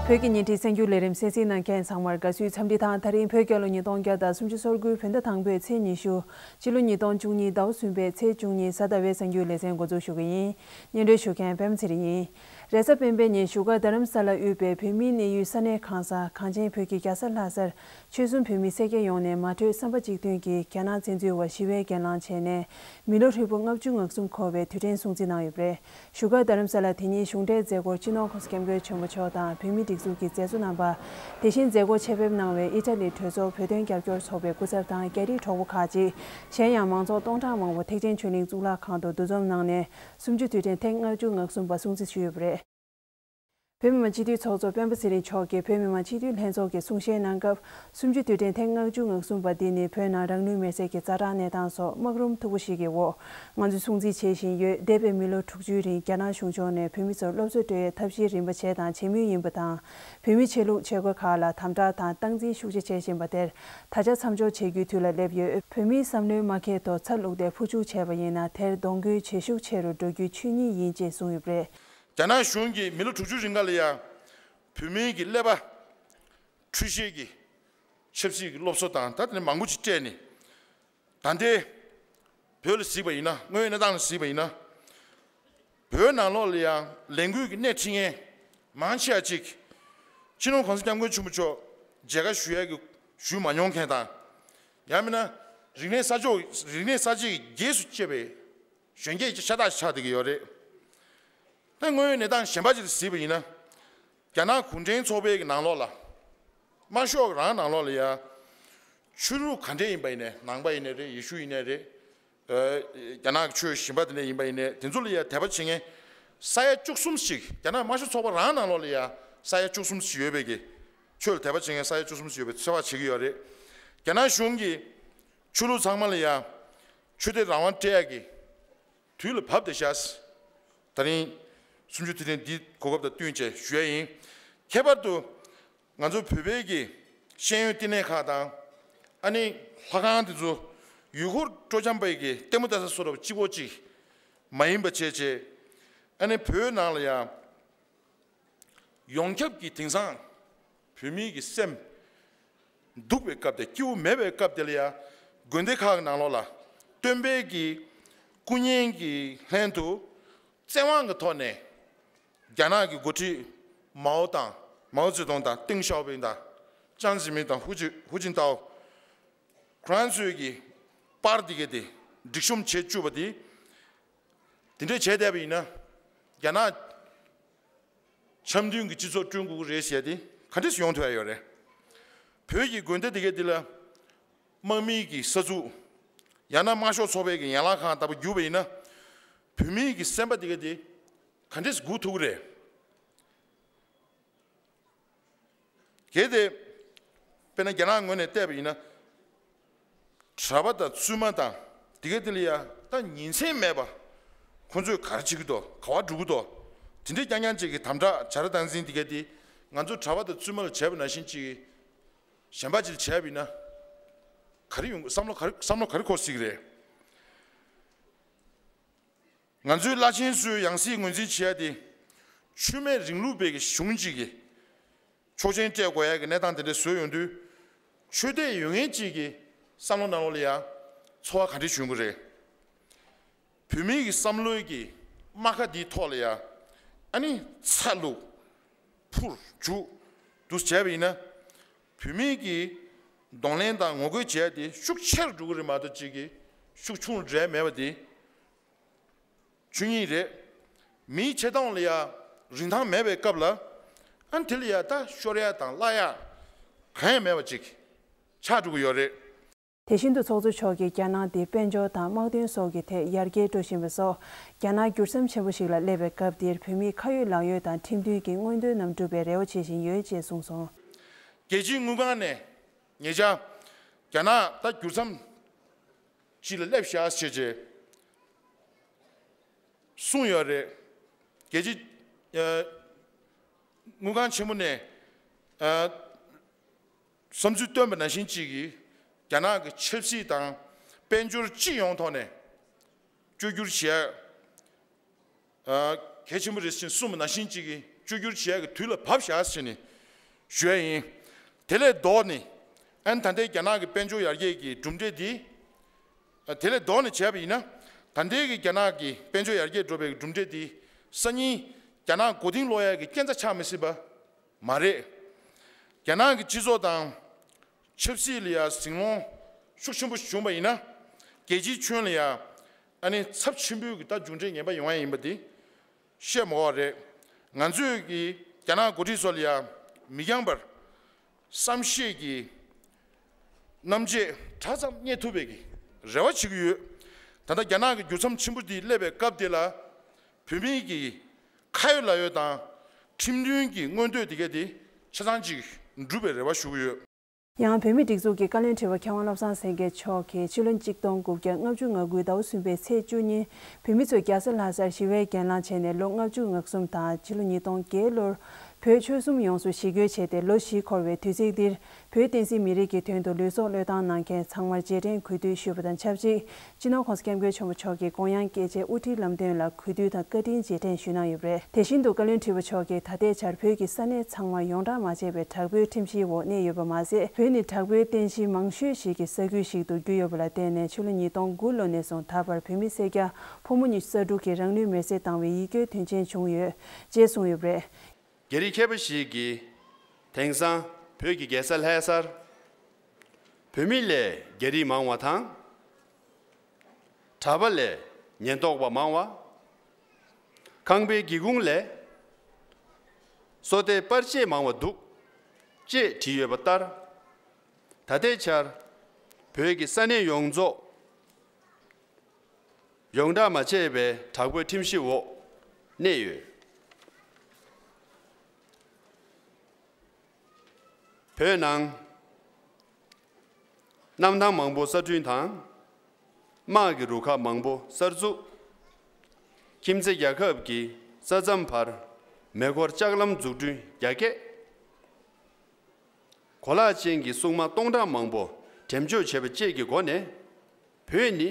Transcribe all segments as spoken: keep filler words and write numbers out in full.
བོད་ཀྱི་ཉིན་བྲིས་གསར་འགྱུར་ལས་རིམ་གསན་གཟིགས་གནང་མཁན་ཚང་མར་དགའ་བསུའི་འཚམས་འདྲི་དང་། ད་རིང་བོད་རྒྱལ་ལོ་ཉིས་སྟོང་བརྒྱ་དང་སུམ་ཅུ་སོ་དགུའི་བོད་ཟླ་དང་པོའི་ཚེས་ཉི་ཤུ། སྤྱི་ལོ་ཉིས་སྟོང་བཅུ་གཉིས་ཟླ་བ་གསུམ་པའི་ཚེས་བཅུ་གཉིས་གཟའ་ཟླ་བའི་གསར་འགྱུར་ལེ་ཚན་འགོ་འཛུགས་ཞུ་གི་ཡིན། སྙན་སྒྲོན་ཞུ་མཁན་པད་མ་ཚེ་རིང་ཡིན། རེས་གཟའ་སྤེན་པའི་ཉིན་བཞུགས་སྒར་རྡ་རམ་ས་ལར་དབུས་པའི་བོད་མིའི་གནས་ཡུལ་ས་གནས་ཁང་གསར་གངས་ཅན་བོད་ཀྱི་རྒྱལ་ས་ལྷ་སར། ཆོལ་གསུམ་བོད་མི་སེར་སྐྱ་ཡོངས་ནས་མ་གྲོས་བསམ་པ་གཅིག་མཐུན་གྱིས་རྒྱ་ནག་བཙན་འཛུལ་བ་ཞི་བའི་གྱེན་ལངས་བྱས་ནས། མི་ལོ་ཧྲིལ་པོ་ལྔ་བཅུ་ང་གསུམ་འཁོར་བའི་དུས་དྲན་སྲུང་བརྩི་གནང་ཡོད་པ་རེད། བཞུགས་སྒར་རྡ་རམ་ས་ལ་དེ་ཉིན་གཞུང་འབྲེལ་མཛད་སྒོར་སྤྱི་ནོར་༸གོང་ས་༸སྐྱབས་མགོན་ཆེན་པོ་མཆོག་དང་བོད་མིའི་སྒྲིག་འཛུགས་ཀྱི་མཛད་གཙོ་རྣམ་པ། དེ་བཞིན་མཛད་སྒོར་ཆེད་ཕེབས་གནང་བའི་ཨི་ཊ་ལིའི་གྲོས་ཚོགས་བོད་དོན་རྒྱབ་སྐྱོར་ཚོགས་པའི་སྐུ་ཚབ་དང་རྒྱ་རིགས་གྲོགས་པོ་ཁག་ཅིག་གཞན་ཡང་མང་ཚོགས་སྟོང་ཕྲག་མང་པོ་ཐེག་ཆེན་ཆོས་གླིང་གཙུག་ལག་ཁང་དུ་འདུ་འཛོམས་གནང་ནས། གསུམ་བཅུའི་དུས་དྲན་ཐེངས་ལྔ་བཅུ་ང་གསུམ་པ་སྲུང་བརྩི་ཞུས་ཡོད་པ་རེད། བོད་མི་མང་སྤྱི་འཐུས་ཚོགས་གཙོ་སྤེན་པ་ཚེ་རིང་མཆོག་གིས་བོད་མི་མང་སྤྱི་འཐུས་ལྷན་ཚོགས་ཀྱི་གསུང་བཤད་གནང་སྐབས། གསུམ་བཅུའི་དུས་དྲན་ཐེངས་ལྔ་བཅུ་ང་གསུམ་པ་འདི་ནི་བོད་ནང་རང་ལུས་མེར་སྲེག་གི་ཛ་དྲག་གནས་སྟངས་སོགས་སྨག་རུམ་མཐུག་པོ་ཞིག་གི་འོག་ང་ཚོས་སྲུང་བརྩི་བྱེད་བཞིན་ཡོད། འདས་པའི་མི་ལོ་དྲུག་ཅུའི་རིང་རྒྱ་ནག་གཞུང་ཕྱོགས་ནས་བོད་མི་ཚོར་སློབ་གསོ་སྤྲོད་ཡས་ཐབས་ཤེས་རིམ་པ་བྱས་དང་བྱེད་མུས་ཡིན་པ་དང་། བོད་མིའི་ཆོས་ལུགས་ཆོས་གོས་ཁག་ལ་དམ་དྲག་དང་སྟངས་འཛིན་ཤུགས་ཆེ་བྱེད་བཞིན་པ་དེར། ད་ཆ་མཚམས་འཇོག་བྱེད་རྒྱུའི་དུས་ལ་སླེབས་ཡོད། བོད་མིའི་བསམ་བློའི་མ་ཁེལ་ཐོག་ཚ་བླུགས་ཏེ་འཕུར་འཆུག་བྱས་པ་ཡིན་ན། དེར་གདོང་རྒྱུའི་བྱེད་ཤུགས་ཆེ་རུ་འགྲོ་རྒྱུའི་ཆོས་ཉིད་ཡིན་ཅེས་གསུངས་ཡོད་པ་རེད། རྒྱ་ནག་གཞུང་གིས་མི་ལོ་དྲུག་ཅུ་རིང་ག་ལ་ཡང་བོད་མིའི་གི་ཀླད་པ་འཁྲུལ་བཤད་ཀྱི་ཆབ་སྲིད་ཀྱི་སློབ་གསོ་དང་ད་དེ་ནས་མང་པོ་ཅིག་སྤྲད་ནས། ད་ལྟའི་བོད་ལ་གཟིགས་པ་ཡིན་ན། དངོས་ཡོད་གནས་སྟངས་ལ་གཟིགས་པ་ཡིན་ན། བོད་ནང་ལོགས་ལ་ཡང་ལས་འགུལ་གྱི་སྣེ་ཁྲིད་མཁན་མང་ཆེ་བ་ཅིག་སྤྱི་ནོར་༸གོང་ས་༸སྐྱབས་མགོན་ཆེན་པོ་མཆོག་མཇལ་ཁ་ཞུ་ཡ་གི་ཞུ་མ་མྱོང་མཁན་དང་། ཡང་མིན་ན་རིག་གནས་གསར་ཕྱོགས་རིག་གནས་གསར་བརྗེ་གི་རྗེས་སུ་སྐྱེས་པའི་གཞོན་སྐྱེས་ཤ་སྟག་ཆགས་བསྡད་ཀྱི་ཡོད་རེད། ད་དངོས་ཡོད་གནས་སྟངས་གཞན་པ་ཅིག་ལ་གཟིགས་པ་ཡིན་ན། རྒྱ་ནག་གུང་ཁྲན་ཚོགས་པའི་གི་ནང་ལོགས་ལ། དམར་ཤོག་རང་ནང་ལོགས་ལ་ཡ། ཆོས་ལུགས་ག་འདྲས་ཡིན་པ་ཡིན་ནའི། ནང་པ་ཡིན་ནའི་རེད། ཡེ་ཤུ་ཡིན་ནའི་རེད། ཨ། རྒྱ་ནག་གི་ཆོས་གཞན་པ་དེ་འདྲས་ཡིན་པ་ཡིན་ནའི། དེ་ཚོ་ལ་ཡ་དད་པ་བྱེད་མཁན་ས་ཡ་བཅུ་གསུམ་ཞིག་རྒྱ་ནག་དམར་ཤོག་ཚོགས་པ་རང་ནང་ལོགས་ལ་ཡ་ས་ཡ་བཅུ་གསུམ་ཞིག་ཡོད་པའི་གི། ཆོས་ལ་དད་པ་བྱེད་མཁན་ས་ཡ་བཅུ་གསུམ་ཞིག་ཡོད་པའི་ཚོད་དཔག་བྱེད་ཀྱི་ཡོད་རེད། རྒྱ་ནག་གཞུང་གིས་ཆོས་ལུགས་ཚང་མ་ལ་ཡ་ཆོས་དད་རང་དབང་སྤྲད་ཡ་གི་དུས་ལ་བབས་བསྡད་ཤག་ད་རིང་གསུམ་བཅུ་དུས་དྲན་འདིའི་གོ་སྐབས་དང་བསྟུན་བྱས་ཞུ་ཡ་ཡིན། ཁྱད་པར་དུ་ང་ཚོ་བོད་པའི་གི་ཤེས་ཡོན་བསྟི་གནས་ཁག་དང་། ཨ་ནི་ལྷ་ཁང་དེ་ཚོ་ཡུལ་སྐོར་སྤྲོ་འཆམ་པའི་གི་ལྟད་མོ་ལྟ་ས་བཟོ་འདྲ་གཅིག་པོ་གཅིག་མ་ཡིན་པ་བྱས་བྱས། ཨ་ནི་བོད་ནང་ལ་ཡང་ཡོངས་ཁྱབ་ཀྱི་དེང་སང་བོད་མིའི་གི་སེམས་སྡུག་པའི་སྐབས་དེ། སྐྱིད་པོ་མེད་པའི་སྐབས་དེ་ལ་ཡང་དགོན་སྡེ་ཁག་གི་ནང་ལོགས་ལ་སྟོན་པའི་གི་སྐུ་བརྙན་གྱི་ལྷན་དུ་བཙན་དབང་གི་ཐོག་ནས་རྒྱ་ནག་གི་འགོ་ཁྲིད་མའོ་དང་། མའོ་ཙེ་ཏུང་དང་། ཏེང་ཞའོ་ཕིང་དང་། ཅང་ཙེ་མིན་དང་། ཧུའུ་ཅི་ཧུའུ་ཅིན་ཏའོ། ཁོ་རང་ཚོའི་གི་པར་དེ་ག་དེ་སྒྲིག་གཤོམ་བྱེད་བཅུག་པ་དེ། དེ་འདྲས་བྱས་བསྡད་པ་ཡིན་ན། རྒྱ་ནག་འཆམ་མཐུན་གྱི་སྤྱི་ཚོགས་བསྐྲུན་དགོས་ཀྱི་རེད་ཟེར་ཡ་དེ་ག་འདྲས་སེ་ཡོང་ཐུབ་ཡ་ཡོད་རེད། བོད་ཀྱི་དགོན་སྡེ་དེ་ག་དེ་ལ་དམག་མིའི་གི་ས་ཚུགས། ཡང་ན་དམར་ཤོག་ཚོགས་པའི་གི་ཡན་ལག་ཁང་ལྟ་བུ་གྱུར་པ་ཡིན་ན། བོད་མིའི་གི་སེམས་པ་དེ་ག་དེ་ག་འདྲས་སེ་སྒུག་ཐུབ་ཀྱི་རེད། གལ་ཏེ། དཔེར་ན་རྒྱ་ནག་ངོས་ནས་བལྟས་པ་ཡིན་ན། གྲྭ་པ་དང་བཙུན་མ་དང་དེ་ག་དེ་ལ་ཡ་ད་ཉིན་མཚན་མེད་པ། ཁོ་ཚོས་ག་རེ་བྱེད་ཀྱི་འདུག་ག་པར་འགྲོ་གི་འདུག་དེ་འདྲའི་རྐྱང་རྐྱང་ཅིག་གི་དམ་དྲག་བྱ་ར་སྟངས་འཛིན་དེ་ག་དེ། ང་ཚོས་གྲྭ་པ་དང་བཙུན་མ་ལ་བྱས་པ་ནང་བཞིན་ཅིག་གཞན་པ་ཅིག་ལ་བྱས་པ་ཡིན་ན། ག་རེ་ཡོང་། བསམ་བློ་ག་རེ་བསམ་བློ་ག་རེ་འཁོར་སྲིད་ཀྱི་རེད། ང་ཚོའི་བླ་ཆེན་ཚོའི་ཡང་སྲིད་ངོས་འཛིན་བྱེད་ཡ་དེ། ཆོས་མེད་རིང་ལུགས་པའི་གི་གཞུང་གཅིག་གི་ཆོག་མཆན་སྤྲད་དགོས་ཡ་གི་གནས་སྟངས་དེ་འདྲ་བཟོས་ཡོང་དུས། ཆོས་དད་ཡོད་མཁན་གཅིག་གི་བསམ་བློ་ནང་ལོགས་ལ་ཡ་ཚོར་བ་ག་འདྲ་བྱུང་གི་རེད། བོད་མིའི་གི་བསམ་བློའི་གི་རྨ་ཁ་འདིའི་ཐོག་ལ་ཡ་ཨ་ནི་ཚ་བླུགས། འཕུར་འཇུག་འདུག་བྱས་པ་ཡིན་ན། བོད་མིའི་གི་གདོང་ལེན་དང་ངོ་རྒོལ་བྱས་ཏེ་ཤུགས་ཆེ་རུ་འགྲོ་གི་རེད་མ་གཏོགས་ཅིག་གི་ཤུགས་ཆུང་རུ་འགྲོ་ཡ་མེད་པ་དེ་ཆོས་ཉིད་རེད། མིའི་ཆེ་མཐོང་ལ་ཡ་རིན་ཐང་མེད་པའི་སྐབས་ལ། ཨ་ནི་དེ་ལ་ཡ་ད་ཤོར་ཡ་དང་བརླག་ཡ་གང་ཡང་མེད་པ་ཅིག་ཆགས་འགྲོ་གི་ཡོད་རེད། དེ་བཞིན་དུ་ཚོགས་གཙོ་མཆོག་གིས་རྒྱ་ནག་འདི་དཔལ་འབྱོར་དང་དམག་དོན་སོགས་ཀྱི་ཐད་ཡར་རྒྱས་འགྲོ་བཞིན་པ་སོགས། རྒྱ་ནག་འགྱུར་མཚམས་ཆེན་པོ་ཞིག་ལ་སླེབས་པའི་སྐབས་འདིར་བོད་མིའི་ཁ་ཡོད་ལག་ཡོད་དང་ཁྲིམས་མཐུན་གྱི་མངོན་འདོད་རྣམས་འགྲུབ་པའི་རེ་བ་བྱེད་བཞིན་ཡོད་ཅེས་གསུངས་སོང་། རྒྱལ་སྤྱིའི་དངུལ་ཁང་ནས་ཉེ་ཆར་རྒྱ་ནག་ད་འགྱུར་མཚམས་ཅིག་ལ་སླེབས་ཤག་ཟེར་བྱས་གསུངས་ཡོད་རེད། རྒྱལ་སྤྱི། ཨ། དངུལ་ཁང་ཆེན་མོ་ནས། ཨ། བསམ་ཚུལ་བཏོན་པ་ནང་བཞིན་གཅིག་གིས་རྒྱ་ནག་གི་ཆབ་སྲིད་དང་དཔལ་འབྱོར་སྤྱི་ཡོངས་ཐོག་ནས་བཅོས་བསྒྱུར་བྱས། ཨ། གལ་ཆེན་པོ་རེད་ཅེས་གསུངས་པ་ནང་བཞིན་གཅིག་གིས་བཅོས་བསྒྱུར་བྱས་ཀྱི་དུས་ལ་བབས་བཞག་ཟེར་ནས་ ཞུ་ཡ་ཡིན། དེ་ལས་ལྡོག་ནས་ཨ་ནི་ད་ལྟའི་རྒྱ་ནག་གི་དཔལ་འབྱོར་ཡར་རྒྱས་ཀྱི་གྲུབ་འབྲས་འདི། ཨ། དེ་ལས་ལྡོག་ནས་བྱས་པ་ཡིན་ན། ད་ལྟའི་གི་རྒྱ་ནག་གི་དཔལ་འབྱོར་ཡར་རྒྱས་འགྲོ་བའི་གྲུབ་འབྲས་འདི་སང་ཉིན་རྒྱ་ནག་མགོ་རྟིང་སློག་ཡ་གི་རྐྱེན་རྩ་ཆགས་མི་སྲིད་པ་མ་རེད། རྒྱ་ནག་གི་སྤྱི་ཚོགས་དང་ཆབ་སྲིད་ལ་ཡ་ཟིང་སློང་ཤུགས་ཆེན་པོ་བྱུང་བ་ཡིན་ན། རྒྱལ་སྤྱིའི་ཁྱོན་ལ་ཡ་ཨ་ནི་ཚབས་ཆེན་པོའི་གི་ད་མཇུག་འབྲས་ངན་པ་ཡོང་ཡ་ཡིན་པ་འདི་བཤད་མ་དགོས་པ་རེད། ང་ཚོས་ཀྱི་རྒྱ་ནག་འགོ་ཁྲིད་ཚོ་ལ་ཡང་མི་འགྱངས་པར་བསམ་ཤེས་ཀྱི་རྣམ་དཔྱོད་དྲག་ཙམ་རྙེད་ཐུབ་པའི་གི་རེ་བ་བྱེད་ཀྱི་ཡོད། ད་ལྟ་རྒྱ་ནག་གི་འགྱུར་མཚམས་ཆེན་པོ་འདི་སླེབས་པའི་སྐབས་དེ་ལ། བོད་མིའི་གི་ཁ་ཡོད་ལག་ཡོད་དང་ཁྲིམས་མཐུན་གྱི་མངོན་འདོད་དེ་ག་དེ་ཆ་ཚང་ཅིག་འགྲུབ་པའི་རེ་བ་ཞུ་གི་ཡོད། ཡང་བོད་མིའི་སྒྲིག་འཛུགས་ཀྱི་བཀའ་བློན་ཁྲི་པ་མཁས་དབང་བློ་བཟང་སེང་གེ་མཆོག་གིས་ཕྱི་ལོ་ཆིག་སྟོང་དགུ་བརྒྱ་ལྔ་བཅུ་ང་དགུ་ཟླ་བ་གསུམ་པའི་ཚེས་བཅུ་གཉིས་བོད་མི་ཚོས་རྒྱལ་ས་ལྷ་སར་ཞི་བའི་གྱེན་ལངས་བྱས་ནས་ལོ་ལྔ་བཅུ་ང་གསུམ་དང་ཕྱི་ལོ་ཉིས་སྟོང་བརྒྱད་ལོར་བོད་ཆོལ་གསུམ་ཡོངས་སུ་ཞི་རྒོལ་བྱས་ཏེ་ལོ་བཞི་འཁོར་བའི་དུས་ཚིགས་འདིར་བོད་བསྟན་སྲིད་མི་རིགས་ཀྱི་དོན་དུ་ལུས་སྲོག་བློས་བཏང་གནང་མཁན་ཚང་མར་རྗེས་དྲན་གུས་འདུད་ཞུས་པ་དང་ཆབས་ཅིག་སྤྱི་ནོར་༸གོང་ས་༸སྐྱབས་མགོན་ཆེན་པོ་མཆོག་གི་དགོངས་ཡངས་སྐྱེས་ཆེན་དབུ་ཁྲིད་ལམ་སྟོན་ལ་གུས་འདུད་དང་བཀའ་དྲིན་རྗེས་དྲན་ཞུས་གནང་ཡོད་པ་རེད། དེ་བཞིན་དུ་བཀའ་བློན་ཁྲི་པ་མཆོག་གིས་ད་ལྟའི་ཆར་བོད་ཀྱི་ས་གནས་ཚང་མར་ཡོངས་གྲགས་མ་བྱས་པའི་དྲག་པོའི་ཁྲིམས་གཞིའི་འོག་གནས་ཡོད་པ་མ་ཟད། བོད་ནི་དྲག་པོའི་རྟེན་གཞི་མང་ཤོས་ཤིག་གི་ས་ཁུལ་ཞིག་ཏུ་གྱུར་ཡོད་པ་ལ་བརྟེན་ནས་ཕྱི་ལོ་ཉིས་སྟོང་དགུ་ལོ་ནས་བཟུང་ད་བར་བོད་མི་སེར་སྐྱ་ཕོ་མོ་ཉི་ཤུ་རྩ་དྲུག་གིས་རང་ལུས་མེར་སྲེག་བཏང་བའི་ཡིད་སྐྱོའི་དོན་རྐྱེན་བྱུང་ཡོད་ཅེས་གསུངས་ཡོད་པ་རེད། རྒྱ་རིགས་མཁས་པ་ཞིག་གིས་དེང་སང་བོད་ཀྱི་རྒྱལ་ས་ལྷ་སར་བོད་མི་ལས་རྒྱ་རིགས་མང་བ་དང་། གྲྭ་པ་ལས་ཉེན་རྟོག་པ་མང་བ། ཁང་པའི་སྒེའུ་ཁུང་ལས་སོ་ལྟའི་པར་ཆས་མང་བ་འདུག་ཅེས་བྲིས་ཡོད་པ་ལྟར། ད་ལྟའི་ཆར་བོད་ཀྱི་ས་གནས་ཡོངས་རྫོགས་ཡོངས་གྲགས་མ་བྱས་པའི་དྲག་པོའི་ཁྲིམས་གཞི་འོག་གནས་ཡོད། བོད་ནང་གནམ་ཐང་མང་པོ་གསར་སྐྲུན་དང་། དམག་གི་རུ་ཁག་མང་པོ་གསར་འཛུགས། ཁྱིམ་མཚེས་རྒྱལ་ཁབ་ཀྱི་ས་མཚམས་བར་མེ་འཁོར་ལྕགས་ལམ་འཛུགས་སྐྲུན་རྒྱ་སྐྱེད། གོ་ལག་ཅན་གྱི་སྲུང་དམག་སྟོང་ཕྲག་མང་པོ་འགྲེམས་འཇོག་བྱས་པ་བཅས་ཀྱི་སྒོ་ནས། བོད་ནི་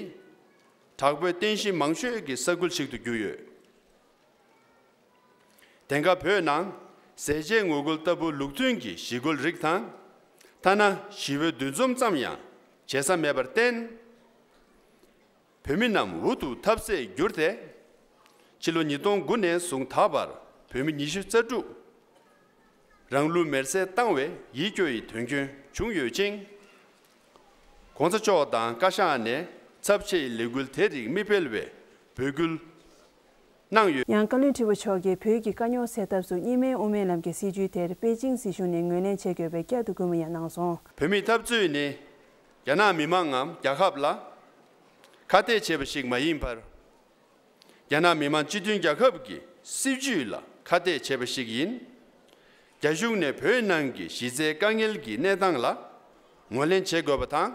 དྲག་པོའི་རྟེན་གཞི་མང་ཤོས་ཀྱི་ས་ཁུལ་ཞིག་ཏུ་གྱུར་ཡོད། དེང་སྐབས་བོད་ནང་ཟས་བཅད་ངོ་རྒོལ་ལྟ་བུ་ལུགས་མཐུན་གྱི་ཞི་རྒོལ་རིགས་དང་། ཐ་ན་ཞི་བའི་འདུ་འཛོམས་ཙམ་ཡང་བྱེད་ས་མེད་པར་བརྟེན། བོད་མི་རྣམས་འུ་ཐུག་ཐབས་ཟད་གྱུར་ཏེ། ཕྱི་ལོ་ཉིས་སྟོང་དགུ་ནས་བཟུང་ད་བར་བོད་མི་ཉི་ཤུ་རྩ་དྲུག་རང་ལུས་མེར་སྲེག་བཏང་བའི་ཡིད་སྐྱོ་ཡི་དོན་རྐྱེན་བྱུང་ཡོད་ཅིང་། ༸གོང་ས་མཆོག་དང་བཀའ་ཤག་ནས་ཚབས་ཆེའི་ལས་འགུལ་དེ་རིགས་མི་སྤེལ་བའི་འབོད་སྐུལ་གནང་ཡོད། ཡང་བཀའ་བློན་ཁྲི་པ་མཆོག་གིས་བོད་ཀྱི་དཀའ་རྙོག་སེལ་ཐབས་སུ་གཉིས་སྨན་དབུ་མའི་ལམ་གྱི་སྲིད་བྱུས་དེར་པེ་ཅིང་སྲིད་གཞུང་ནས་ངོས་ལེན་བྱེད་དགོས་པའི་བསྐྱར་དུ་སྐུལ་མ་ཡང་གནང་སོང་། བོད་མིའི་འཐབ་རྩོད་ནི་རྒྱ་ནག་མི་དམངས་ངམ་རྒྱལ་ཁབ་ལ་ཁ་གཏད་བྱས་པ་ཞིག་མ་ཡིན་པར། རྒྱ་ནག་མི་དམངས་སྤྱི་མཐུན་རྒྱལ་ཁབ་ཀྱི་སྲིད་བྱུས་ལ་ཁ་གཏད་བྱས་པ་ཞིག་ཡིན། རྒྱ་གཞུང་ནས་བོད་ནང་གི་གཞི་རྩའི་དཀའ་ངལ་གྱི་གནས་སྟངས་ལ་ངོས་ལེན་བྱེད་དགོས་པ་དང་།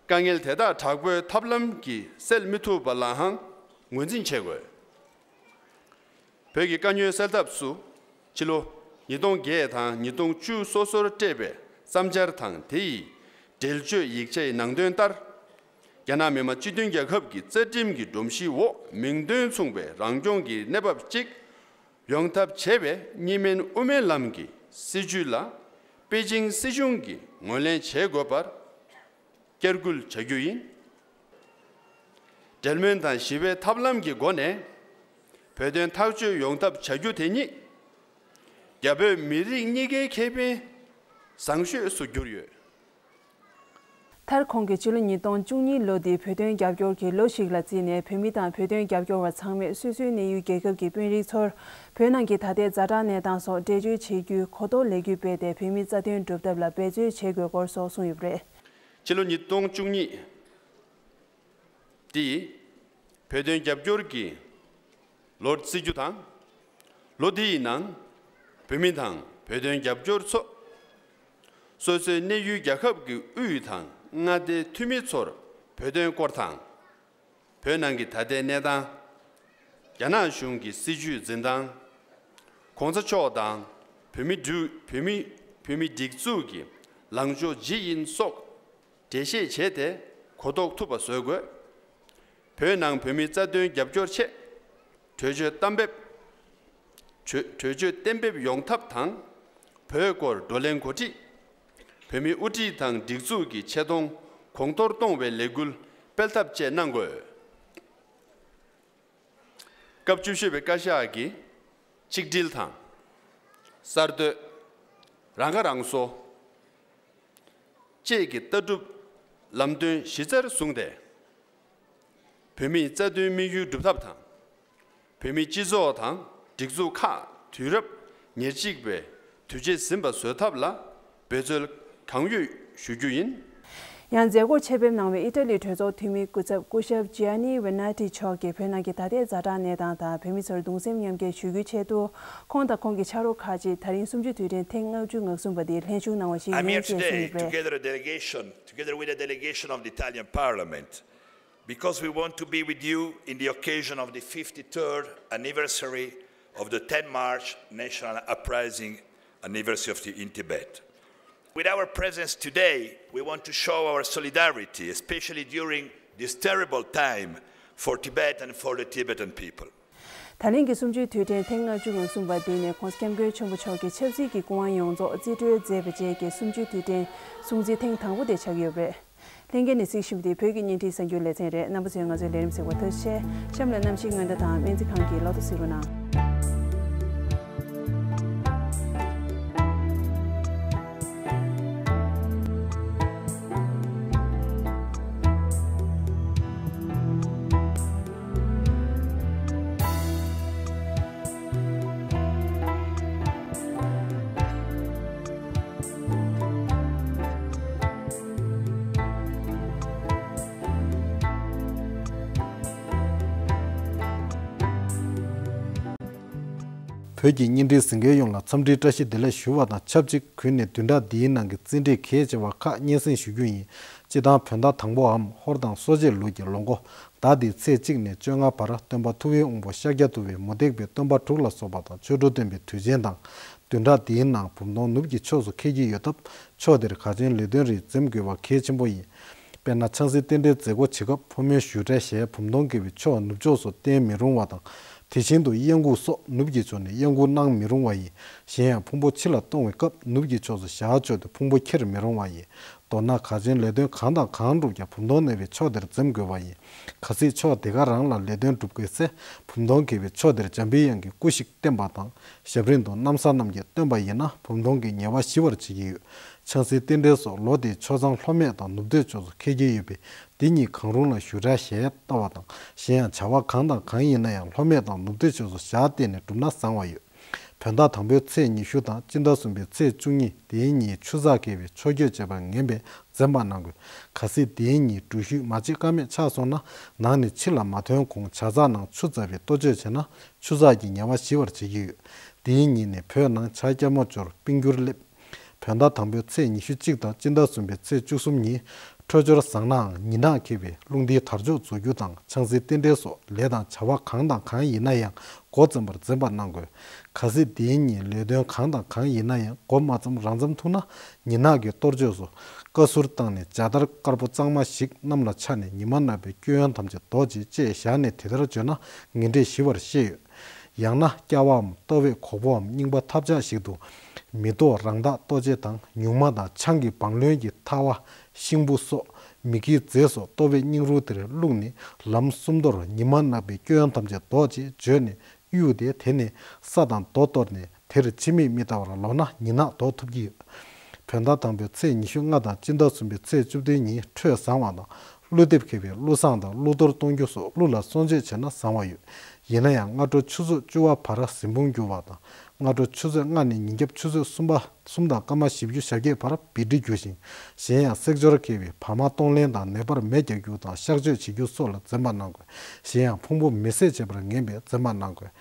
དཀའ་ངལ་དེ་དག་དྲག་པོའི་ཐབས་ལམ་གྱིས་སེལ་མི་ཐུབ་པ་ལའང་ངོས་འཛིན་བྱེད་དགོས། བོད་ཀྱི་དཀའ་རྙོག་སེལ་ཐབས་སུ་ཕྱི་ལོ་ཉིས་སྟོང་བརྒྱད་དང་ཉིས་སྟོང་བཅུ་སོ་སོར་སྤྲད་པའི་བསམ་འཆར་དང་དེ་ཡི་འགྲེལ་བརྗོད་ཡིག་ཆའི་ནང་དོན་ལྟར། རྒྱ་ནག་མི་དམངས་སྤྱི་མཐུན་རྒྱལ་ཁབ་ཀྱི་རྩ་ཁྲིམས་ཀྱི་སྒྲོམ་གཞིའི་འོག་མིང་དོན་མཚུངས་པའི་རང་སྐྱོང་གི་གནས་བབ་ཅིག་ཡོང་ཐབས་བྱེད་པའི་གཉིས་སྨན་དབུ་མའི་ལམ་གྱི་སྲིད་བྱུས་ལ་པེ་ཅིང་སྲིད་གཞུང་གིས་ངོས་ལེན་བྱེད་དགོས་པར་བསྐྱར་སྐུལ་བྱ་རྒྱུ་ཡིན། འབྲེལ་མོལ་དང་ཞི་བའི་ཐབས་ལམ་གྱི་སྒོ་ནས་བོད་དོན་ཐག་གཅོད་ཡོང་ཐབས་བྱ་རྒྱུ་དེ་ཉིད་རྒྱ་བོད་མི་རིགས་གཉིས་ཀའི་ཁེ་ཕན་བཟང་ཤོས་སུ་གྱུར་ཡོད། མཐར་ཁོང་གིས་ཕྱི་ལོ་ཉིས་སྟོང་བཅུ་གཉིས་ལོ་འདི་བོད་དོན་རྒྱབ་སྐྱོར་གྱི་ལོ་ཞིག་ལ་བརྩིས་ནས་བོད་མི་དང་བོད་དོན་རྒྱབ་སྐྱོར་བ་ཚང་མས་སོ་སོའི་གནས་ཡུལ་རྒྱལ་ཁབ་ཀྱི་དཔོན་རིགས་ཚོར་བོད་ནང་གི་ད་ལྟའི་ཛ་དྲག་གནས་སྟངས་སོགས་འགྲེལ་བརྗོད་བྱེད་རྒྱུའི་གོ་རྟོགས་ལེགས་བཅོས་སྤེལ་ཏེ་བོད་མིའི་རྩ་དོན་སྒྲུབ་ཐབས་ལ་འབད་རྩོལ་བྱེད་དགོས་སྐོར་སོགས་གསུངས་ཡོད་པ་རེད། ཕྱི་ལོ་ཉིས་སྟོང་བཅུ་གཉིས་འདི་བོད་དོན་རྒྱབ་སྐྱོར་གྱི་ལོར་བརྩི་རྒྱུ་དང་། ལོ་འདི་ཡི་ནང་བོད་མི་དང་བོད་དོན་རྒྱབ་སྐྱོར་ཚོ། སོ་སོའི་གནས་ཡུལ་རྒྱལ་ཁབ་ཀྱི་དབུས་དང་མངའ་སྡེའི་འཐུས་མི་ཚོར་བོད་དོན་སྐོར་དང་། བོད་ནང་གི་ད་ལྟའི་གནས་སྟངས། རྒྱ་ནག་གཞུང་གི་སྲིད་བྱུས་འཛིན་སྟངས། ༸གོང་ས་མཆོག་དང་བོད་མི་སྒྲིག་བོད་མི་བོད་མི་སྒྲིག་འཛུགས་ཀྱི་ལངས་ཕྱོགས་ཇི་ཡིན་སོགས་འགྲེལ་བཤད་བྱས་ཏེ་གོ་རྟོགས་ཐུབ་པ་བཟོ་དགོས། བོད་ནང་བོད་མིའི་རྩ་དོན་རྒྱབ་སྐྱོར་ཆེད་གྲོས་ཆོད་གཏན་འབེབས། གྲོས་གྲོས་ཆོད་གཏན་འབེབས་ཡོང་ཐབས་དང་། བོད་སྐོར་བགྲོ་གླེང་གོ་སྒྲིག་བོད་མིའི་དབུ་ཁྲིད་དང་སྒྲིག་འཛུགས་ཀྱི་ཆེ་མཐོང་གོང་མཐོར་གཏོང་བའི་ལས་འགུལ་སྤེལ་ཐབས་བཅས་གནང་དགོས། སྐབས་བཅུ་བཞི་པའི་བཀའ་ཤག་གིས་ཆིག་སྒྲིལ་དང་། གསར་གཏོད། རང་ཁ་རང་གསོ་བཅས་ཀྱི་ལྟ་གྲུབ་ལམ་སྟོན་གཞི་རྩར་བཟུང་སྟེ། བོད་མིའི་རྩ་དོན་དམིགས་ཡུལ་སྒྲུབ་ཐབས་དང་། བོད་མིའི་སྤྱི་ཚོགས་དང་སྒྲིག་འཛུགས་ཁག་དུས་རབས་ཉེར་གཅིག་པའི་དུས་ཆེན་ཟིན་པ་བཟོ་ཐབས་ལ་འབད་རྩོལ་གང་ཡོད་ཞུ་རྒྱུ་ཡིན། ཡང་མཛད་སྒོར་ཆེད་ཕེབས་གནང་བའི་ཨི་ཊ་ལིའི་གྲོས་ཚོགས་འཐུས་མི་སྐུ་ཚབ་སྐུ་ཞབས་ཇི་ཨ་ནི་ཝེ་ན་ཏི་མཆོག་གིས་བོད་ནང་གི་ད་ལྟའི་ཛ་དྲག་གནས་སྟངས་དང་བོད་མི་ཚོར་གདུང་སེམས་མཉམ་སྐྱེད་ཞུ་རྒྱུའི་ཆེད་དུ། ཁོང་དང་ཁོང་གི་ཕྱག་རོགས་ཁག་ཅིག་ད་རིང་གསུམ་བཅུའི་དུས་དྲན་ཐེངས་ལྔ་བཅུ་ང་གསུམ་པ་འདིར་ལྷན་ཞུགས་གནང་བ་ཞིག་I'm here ཡིན་ཞེས་གསུངས་today ཡོད་པ་རེད། Together with a delegation, together with a delegation of the Italian Parliament, because we want to be with you in the occasion of the fifty-third anniversary of the ten March National Uprising, anniversary of the, in Tibet. With our presence today, we want to show our solidarity, especially during this terrible time for Tibet and for the Tibetan people. ད་ལན་གྱི་གསུམ་བཅུའི་དུས་དྲན་ཐེངས་ལྔ་བཅུ་ང་གསུམ་པ་འདི་ནི་༸གོང་ས་༸སྐྱབས་མགོན་ཆེན་པོ་མཆོག་གིས་ཆབ་སྲིད་ཀྱི་སྐུ་དབང་ཡོངས་རྫོགས་རྩིས་སྤྲོད་མཛད་པ་བཅས་ཀྱི་གསུམ་བཅུའི་དུས་དྲན་སྲུང་བརྩི་ཐེངས་དང་པོ་དེ་ཆགས་ཀྱི་ཡོད་པ་རེད། ལྷན་རྒྱས་ནས་གཟིགས་བཞིན་པ་འདི་བོད་ཀྱི་བརྙན་འཕྲིན་གསར་འགྱུར་ལེ་ཚན་རེད། རྣམ་པ་ཚོས་ང་ཚོའི་ལས་རིམ་གཟིགས་པར་ཐུགས་རྗེ་ཆེ། གཤམ་ལ་གནམ་གཤིས་སྔོན་བརྡ་དང་སྨན་རྩིས་ཁང་གི་ལོ་ཐོ་གཟིགས་རོགས་གནང་། བོད་ཀྱི་བརྙན་འཕྲིན་གཟིགས་མཁན་ཡོངས་ལ་འཚམས་འདྲིའི་བཀྲ་ཤིས་བདེ་ལེགས་ཞུ་བ་དང་ཆབས་ཅིག་གུས་ནས་བདུན་ཕྲག་འདིའི་ནང་གི་རྩིས་འབྲས་གལ་ཆེ་བ་ཁག་སྙན་སེང་ཞུ་རྒྱུ་ཡིན། སྤྱི་བཏང་བོད་ཟླ་དང་པོའམ་ཧོར་དང་སོ་བརྒྱད་ལོ་ཀྱི་ལོ་འགོ་ཟླ་འདིའི་ཚེས་གཅིག་ནས་བཅོ་ལྔ་བར་སྟོན་པ་ཐུབ་པའི་དབང་པོ་ཤཱཀྱ་ཐུབ་པའི་མུ་སྟེགས་པའི་སྟོན་པ་དྲུག་ལ་སོགས་པ་དང་ཆོ་འཕྲུལ་སྟོན་པའི་དུས་ཆེན་དང་། བདུན་ཕྲག་འདིའི་ནང་བུམ་སྡོང་ནུབ་ཀྱི་ཕྱོགས་སུ་འཁེལ་གྱི་ཡོད་སྟབས་ཕྱོགས་དེར་ག་ཆེན་ལས་དོན་རིགས་འཛེམ་དགོས་པ་གལ་ཆེན་པོ་ཡིན། དཔེར་ན་ཆང་སའི་རྟེན་འབྲེལ་མཛད་སྒོ་བྱེད་སྐབས་ཕོ་མོའི་བཞུགས་གྲལ་ཞལ་བུམ་སྡོང་འཁེལ་བའི་ཕྱོགས་ནུབ་ཕྱོགས་སུ་བསྟན་མི་རུང་བ་དང་། དེ་བཞིན་དུ་གཡས་འགུགས་སོགས་ནུབ་ཀྱི་ཕྱོགས་ནས་གཡས་འགུགས་གནང་མི་རུང་བ་ཡིན། གཞན་ཡང་ཕུང་པོ་ཕྱི་ལ་གཏོང་བའི་སྐབས་ནུབ་ཀྱི་ཕྱོགས་སུ་ཞལ་བཅོས་ཏེ་ཕུང་པོ་འཁྱེར་མི་རུང་བ་ཡིན། མདོར་ན་ག་ཆེན་ལས་དོན་གང་དང་གང་བསྒྲུབ་ཀྱང་བུམ་སྡོང་གནས་པའི་ཕྱོགས་དེར་འཛེམ་དགོས་པ་ཡིན། གལ་སྲིད་ཕྱོགས་དེ་ག་རང་ལ་ལས་དོན་སྒྲུབ་དགོས་ཚེ་བུམ་སྡོང་འཁེལ་བའི་ཕྱོགས་དེར་འཇམ་པའི་དབྱངས་ཀྱི་སྐུ་ཞིག་བསྟན་པ་དང་། ཞབས་རིམ་དུ་གནམ་ས་རྣམས་ཀྱིས་བསྟོད་པ་ཡིན་ན་བུམ་སྡོང་གི་ཉེས་པ་ཞི་བར་བྱེད་ཀྱི་ཡོད། ཆང་སའི་རྟེན་འབྲེལ་སོགས་ལོ་དེའི་ཆོས་བཟང་ལྷོ་སྨད་དང་ནུབ་སྟོད་ཕྱོགས་སུ་འཁེལ་གྱི་ཡོད་པས་འདི་གཉིས་གང་རུང་ལ་བཞུགས་གྲལ་ཞལ་ལྟ་བ་དང་། གཞན་ཡང་བྱ་བ་གང་དང་གང་ཡིན་ན་ཡང་ལྷོ་སྨད་དང་ནུབ་སྟོད་ཕྱོགས་སུ་ཞལ་གཏད་ནས་བསྒྲུབས་ན་བཟང་བ་ཡོད། བོད་ཟླ་དང་པོའི་ཚེས་ཉི་ཤུ་དང་སྤྱི་ཟླ་གསུམ་པའི་ཚེས་བཅུ་གཉིས་དེའི་ཉིན་ཆུ་ཚགས་འཁེལ་བའི་ཕྱོགས་བསྐྱོད་བྱས་པར་ངེས་པས་འཛེམ་པ་གནང་དགོས། གལ་སྲིད་དེའི་ཉིན་འགྲུལ་བཞུད་མ་བྱེད་ཀ་མེད་ཆགས་སོང་ན་ནང་ནས་ཕྱི་ལ་མ་ཐོན་གོང་ཇ་ཚགས་ནང་ཆུ་བཙགས་པའི་གཏོར་བཅོས་བྱས་ན་ཆུ་ཚགས་ཀྱི་ཉེས་པ་ཞི་བར་བྱེད་ཀྱི་ཡོད། དེའི་ཉིན་ནས་བོད་ནང་ཇ་སྐྱ་མོ་སྦྱོར་སྤུན་འགྱུར་སླེབས། བོད་ཟླ་དང་པོའི་ཚེས་ཉི་ཤུ་གཅིག་དང་སྤྱི་ཟླ་གསུམ་པའི་ཚེས་བཅུ་གསུམ་ཉིན་འཕྲོད་སྦྱོར་བཟང་ནའང་ཉིན་ནག་འཁེལ་བས་རླུང་རྟའི་དར་ལྕོག་རྫོགས་རྒྱུ་དང་ཆང་སའི་རྟེན་འབྲེལ་སོགས་ལས་དང་བྱ་བ་གང་དང་གང་ཡིན་ན་ཡང་འགོ་བརྩམ་པར་འཛེམ་པ་གནང་དགོས། གལ་སྲིད་དེའི་ཉིན་ལས་དོན་གང་དང་གང་ཡིན་ན་ཡང་འགོ་མ་བརྩམས་རང་བརྩམས་ཐུག་ན་ཉིན་ནག་གི་གཏོར་བཅོས་སུ་བཀའ་ཟུར་བཏང་ནས་ཇ་དར་དཀར་པོ་གཙང་མ་ཞིག་གནམ་ལ་འཕྱར་ནས་ཉི་མ་ནག་པོའི་སྐྱོན་ཡོན་ཐམས་ཅད་ཟློག་ཅིག་ཅེས་ཞལ་ནས་དེ་ལྟར་བརྗོད་ན་ངན་འབྲས་ཞི་བར་བཤད་ཡོད། ཡང་ན་སྐྱ་བའམ་ལྟོ་བས་གོག་པོའམ་རྙིང་པ་ཐབས་ཆག་ཞིག་ཏུ། མེ་ཏོག་རང་རྟགས་གཏོ་བཅས་དང་ཉུང་མ་དང་ཆང་གི་བང་རློན་གྱི་ཐལ་བ། ཤིང་བུ་སོགས་མི་དགེའི་རྫས་སོགས་ལྟོ་བའི་སྙིང་རུལ་དེར་བླུགས་ནས་ལམ་གསུམ་མདོར་ཉི་མ་ནག་པོའི་སྐྱོན་ཐམས་ཅད་ཟློག་ཅེས་བརྗོད་ནས་གཡུགས་ཏེ་དེ་ནས་ས་དང་རྡོ་གཏོར་ནས་དེར་ཕྱི་མིག་མི་ལྟ་བར་ལོག་ན་ཉིན་ནག་ཟློག་ཐུབ་ཀྱི་ཡོད། བོད་ཟླ་དང་པོའི་ཚེས་ཉི་ཤུ་ལྔ་དང་སྤྱི་ཟླ་གསུམ་པའི་ཚེས་བཅུ་བདུན་ཉིན་འཕྲོད་བཟང་བ་དང་། ཀླུ་འདེབས་འཁེལ་བའི་ཀླུ་བཟང་དང་ཀླུ་གཏོར་གཏོང་རྒྱུ་སོགས་ཀླུ་ལ་གསོལ་མཆོད་བྱས་ན་བཟང་བ་ཡོད། ཡིན་ན་ཡང་སྔ་དྲོ་ཆུ་ཚོད་བཅུ་པ་བར་གཟིམ་དཔུང་བསྒྱུར་བ་དང་། སྔ་དྲོ་ཆུ་ཚོད་ལྔ་ནས་ཉིན་རྒྱབ་ཆུ་ཚོད་གསུམ་པ་གསུམ་དང་སྐར་མ་བཞི་བཅུ་ཞེ་བརྒྱད་བར་བི་ཏི་བསྒྱུར་ཞིང་། གཞན་ཡང་བསྲེག་སྦྱོར་འཁེལ་བའི་བག་མ་གཏོང་ལེན་དང་ནད་པར་མེ་རྒྱག་རྒྱུ་དང་གཤག་བཅོས་བྱེད་རྒྱུ་སོགས་ལ་འཛེམ་པ་གནང་དགོས། གཞན་ཡང་ཕུང་པོ་མེ་བསྲེགས་བྱེད་པར་ངེས་པས་འཛེམ་པ་གནང་དགོས།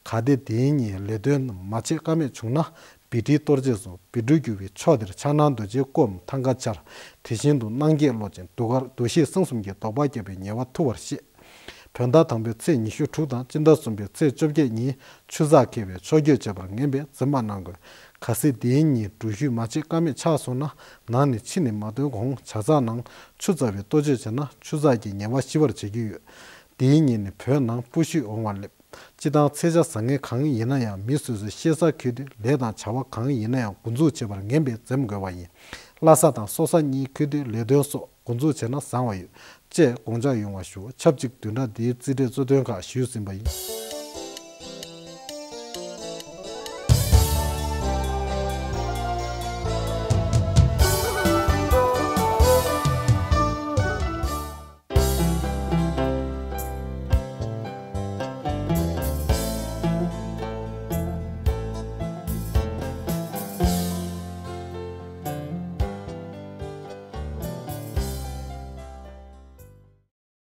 གལ་ཏེ་དེའི་ཉིན་ལས་དོན་མ་བྱེད་ཀ་མེད་བྱུང་ན། བི་ཏི་གཏོར་རྗེས་སུ་བི་ཏི་བསྒྱུར་བའི་ཕྱོགས་དེར་ཕྱག་ན་རྡོ་རྗེའི་སྐུའམ་ཐང་ག་འཕྱར། དེ་བཞིན་དུ་སྣང་བརྒྱད་ཀློག་ཅིང་གདུགས་དཀར་གདུགས་བཞིས་སྲང་གསུམ་གྱི་བཟློག་པ་བརྒྱབ་པའི་ཉེས་པ་ཐུབ་པར་བཤད། བོད་ཟླ་དང་པོའི་ཚེས་ཉི་ཤུ་དྲུག་དང་སྤྱི་ཟླ་གསུམ་པའི་ཚེས་བཅོ་བརྒྱད་ཉིན་ཆུ་ཚགས་འཁེལ་བའི་ཕྱོགས་བསྐྱོད་བྱེད་པར་ངེས་པས་འཛེམ་པ་གནང་དགོས། གལ་སྲིད་དེའི་ཉིན་འགྲུལ་བཞུད་མ་བྱེད་ཀ་མེད་ཆགས་སོང་ན་ནང་ནས་ཕྱི་ནས་མ་ཐོན་གོང་ཇ་ཚགས་ནང་ཆུ་བཙགས་པའི་གཏོ་བཅོས་བྱས་ན་ཆུ་ཚགས་ཀྱི་ཉེས་པ་ཞི་བར་བྱེད་ཀྱི་ཡོད། དེའི་ཉིན་ནི་བོད་ནང་སྤུ་ཤུད་འོང་བ་སླེབས། སྤྱི་བཏང་ཚད་ཆ་བཟང་ངན་གང་ཡིན་ན་ཡང་མི་སོ་སོའི་ཤེས་ཚད་འཁོད་དུས་ལས་དང་བྱ་བ་གང་ཡིན་ན་ཡང་འགོ་འཛུགས་བྱེད་པར་ངན་པས་འཛེམ་དགོས་པ་ཡིན། བླ་གཟའ་དང་སྲོག་གཟའ་གཉིས་འཁོད་དུས་ལས་དོན་སོགས་འགོ་འཛུགས་བྱས་ན་བཟང་བ་ཡོད། ཅེས་དགོངས་འཇགས་ཡོང་བ་ཞུ། ཆབས་ཅིག་བདུན་ཕྲག་འདིའི་རྩིས་འབྲས་གཙོ་དོན་ཁག་ཞུས་ཟིན་པ་ཡིན།